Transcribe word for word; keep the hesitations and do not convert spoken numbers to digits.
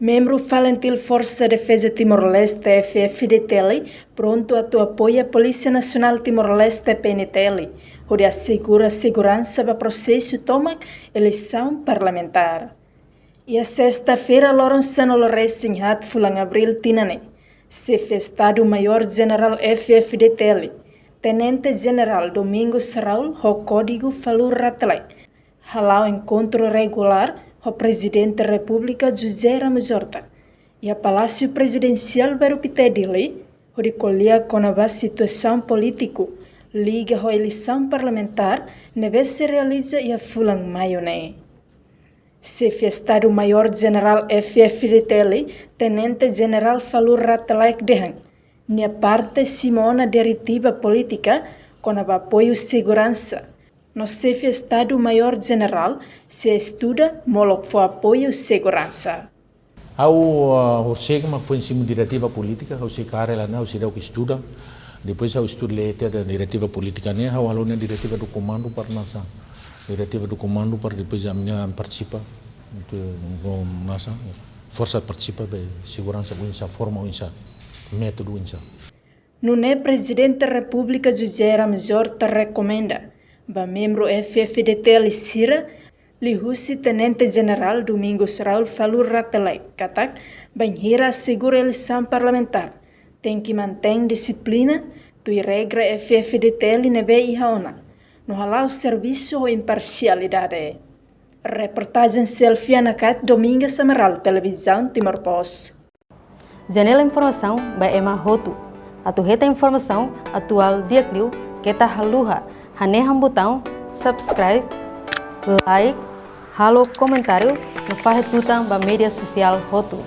Membru FALINTIL, Forsa Defeza Timor-Leste, F F D T L, prontu atu apoia Polísia Nasionál Timor-Leste, P N T L, hodi asegura seguransa ba prosesu tomak eleisaun parlamentár. Iha sesta-feira, loron sanulu-resin-haat fulan Abríl tinan ne'e, Xefe Estadu Maiór Jenerál F F D T L, Tenente Jenerál Domingos Raul, ho kódigu Falur Rate Laek, hala'o enkontru regulár ho Prezidente Repúblika José Ramos Horta iha Palásiu Prezidensiál Bairru Pité, Dili, hodi ko'alia kona-ba situasaun polítiku liga ho eleisaun parlamentár ne'ebé sei realiza iha fulan Maiu ne'e. Xefe Estadu Maiór Jenerál F F D T L, Tenente Jenerál Falur Rate Laek dehan, nia parte simu ona diretiva polítika kona-ba apoiu seguransa. No Xefe Estadu Maiór Jenerál sei estuda molok fó apoiu seguransa. Ha'u, ah, horisehik mak foin simu diretiva polítika, ha'u sei kaer hela ne'e, ha'u seidauk estuda. Depois ha'u estuda lee tiha diretiva polítika ne'e, ha'u halo ona diretiva do komandu para nasaun. Diretiva do komandu para depois ami-nia partisipa, atu, no nasaun, forsa partisipa ba seguransa oinsá, forma oinsá, métodu oinsá. Nune'e Prezidente Repúblika José Ramos Horta rekomenda ba membru F F D T L sira, liuhusi Tenente Jenerál Domingos Raul Falur Rate Laek katak, bainhira asegura eleisaun parlamentár, tenke mantein dixiplina, tuir regra F F D T L ne'ebé iha ona, no hala'o servisu ho imparsialidade. Reportajen Selfie Anacate, Domingas Amaral, Televizaun Timor Post. Janela informasaun ba ema hotu. Atu hetan informasaun atuál di'ak liu, keta haluha hanehan butaun subscribe, like, halo komentáriu, no fahe tutan ba média sosiál hotu.